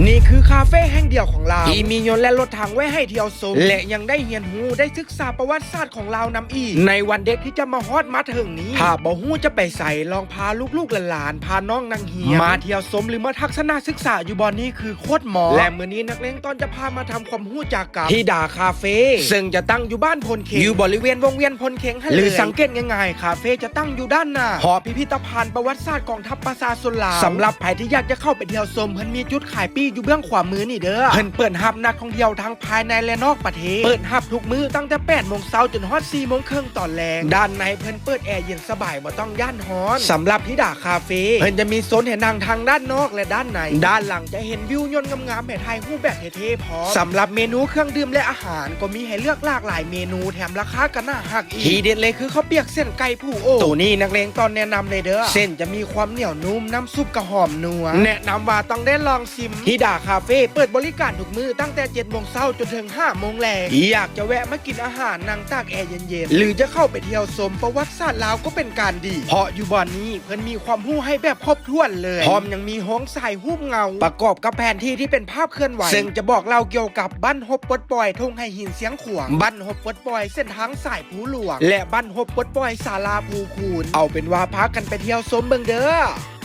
ນີ້ຄືຄາເຟແຫ່ງດຽວຂອງລາວ ທີ່ມີຍົນ ແລະ ລົດຖັງໄວ້ໃຫ້ທ່ຽວຊົມ ແລະ ຍັງໄດ້ຮຽນຮູ້ ໄດ້ສຶກສາປະຫວັດສາດຂອງລາວນຳອີກ ໃນວັນເດັກທີ່ຈະມາຮອດມາເຖິງນີ້. ຖ້າບໍ່ຮູ້ຈະໄປໃສ ລອງພາລູກໆຫຼານໆ ພານ້ອງນັກຮຽນ ມາທ່ຽວຊົມ ຫຼື ມາທັດສະນະສຶກສາຢູ່ບ່ອນນີ້ຄືໂຄດເໝາະ. ແລະ ມື້ນີ້ນັກເລງຕ້ອນຈະພາມາທຳຄວາມຮູ້ຈັກກັບທິດາຄາເຟ ເຊິ່ງຈະຕັ້ງຢູ່ບ້ານໂພນເຄັງ ຢູ່ບໍລິເວນວົງວຽນໂພນເຄັງຫັ້ນເລີຍ ຫຼື ສັງເກດງ່າຍໆ ຄາເຟຈະຕັ້ງຢູ່ດ້ານໜ້າຫໍພິພິທະພັນປະຫວັດສາດກອງທັບປະຊາຊົນລາວ. ສຳລັບໃຜທີ່ຢາກຈະເຂົ້າໄປທ່ຽວຊົມ ເພິ່ນມີຈຸດຂາຍປີ້ຢູ່ເບື້ອງຂວາມືນີ້ເດີ. ເພິ່ນເປີດຮັບນັກທ່ອງທ່ຽວທັງພາຍໃນ ແລະ ນອກປະເທດ. ເປີດຮັບທຸກມື້ຕັ້ງແຕ່ແປດໂມງເຊົ້າຈົນຮອດສີ່ໂມງເຄິ່ງຕອນແລງ. ດ້ານໃນເພິ່ນເປີດແອເຢັນສະບາຍ ບໍ່ຕ້ອງຢ້ານຮ້ອນ. ສຳລັບທິດາຄາເຟ ເພິ່ນຈະມີໂຊນໃຫ້ນັ່ງທັງດ້ານນອກ ແລະ ດ້ານໃນ. ດ້ານຫຼັງຈະເຫັນວິວຍົນງາມໆ ໃຫ້ຖ່າຍຮູບແບບເທ່ໆພ້ອມ. ສຳລັບເມນູເຄື່ອງດື່ມ ແລະ ອາຫານ ກໍມີໃຫ້ເລືອກຫຼາກຫຼາຍເມນູ ແຖມລາຄາກໍໜ້າຮັກອີກ. ທີເດັດເລີຍຄືເຂົ້າປຽກເສັ້ນໄກ່ຜູ້ໂອ້. ໂຕນີ້ນັກເລງຕ້ອນແນະນຳເລີຍເດີ. ເສັ້ນຈະມີຄວາມໜຽວນຸ້ມ, ນ້ຳຊຸບກໍຫອມນົວ. ແນະນຳວ່າຕ້ອງໄດ້ລອງຊິມ. ທິດາຄາເຟເປີດບໍລິການທຸກມື້ຕັ້ງແຕ່ເຈັດໂມງເຊົ້າຈົນເຖິງຫ້າໂມງແລງ. ຢາກຈະແວະມາກິນອາຫານ, ນັ່ງຕາກແອເຢັນໆ ຫຼື ຈະເຂົ້າໄປທ່ຽວຊົມປະຫວັດສາດລາວກໍເປັນການດີ ເພາະຢູ່ບ່ອນນີ້ ເພິ່ນມີຄວາມຮູ້ໃຫ້ແບບຄົບຖ້ວນເລີຍ ພ້ອມຍັງມີໂຮງສາຍຮູບເງົາ ປະກອບກັບແຜນທີ່ທີ່ເປັນພາບເຄື່ອນໄຫວ ເຊິ່ງຈະບອກເລົ່າກ່ຽວກັບບັ້ນຮົບປົດປ່ອຍທົ່ງໄຫຫີນຊຽງຂວາງ, ບັ້ນຮົບປົດປ່ອຍເສັ້ນທາງສາຍພູຫຼວງ ແລະ ບັ້ນຮົບປົດປ່ອຍສາລາພູຄູນ. ເອົາເປັນວ່າພາກັນໄປທ່ຽວຊົມເບິ່ງເດີ.